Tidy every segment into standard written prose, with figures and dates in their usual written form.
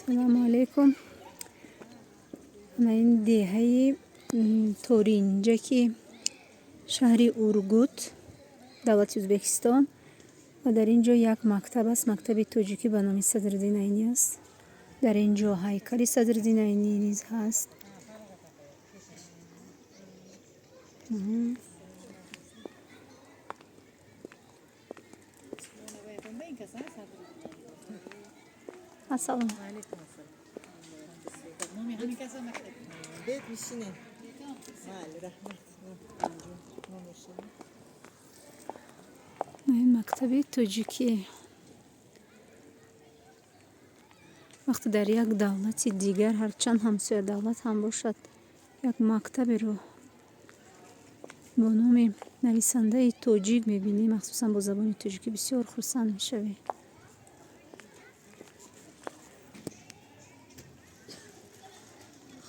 Ассалому алайкум. Ана ин деҳаи Торинҷаки шаҳри Ургут, давлати Ӯзбекистон, ва дар ин ҷо як мактаб аст, мактаби тоҷикӣ ба номи Садриддин Айнӣ аст. Дар ин ҷо ҳайкали Садриддин Айнӣ низ ҳаст. Ассалому. Ин мактаби тоҷикӣ. Вақте дар як давлати дигар, ҳарчанд ҳамсоя давлат ҳам бошад, як мактаберо бо номи нависандаи тоҷик мебинӣ, махсусан бо забони тоҷикӣ, бисёр хурсанд мешавӣ.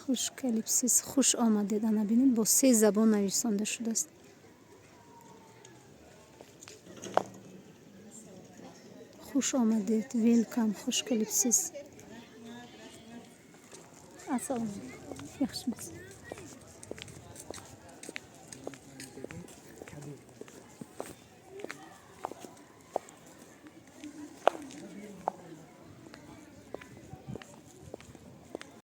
Хуш келибсиз, хуш омадед. Ана бинед, бо се забон нависонда шудааст. Хуш омадед, welcome, хуш келибсиз. Ассалому алайкум. Yaxshimisiz?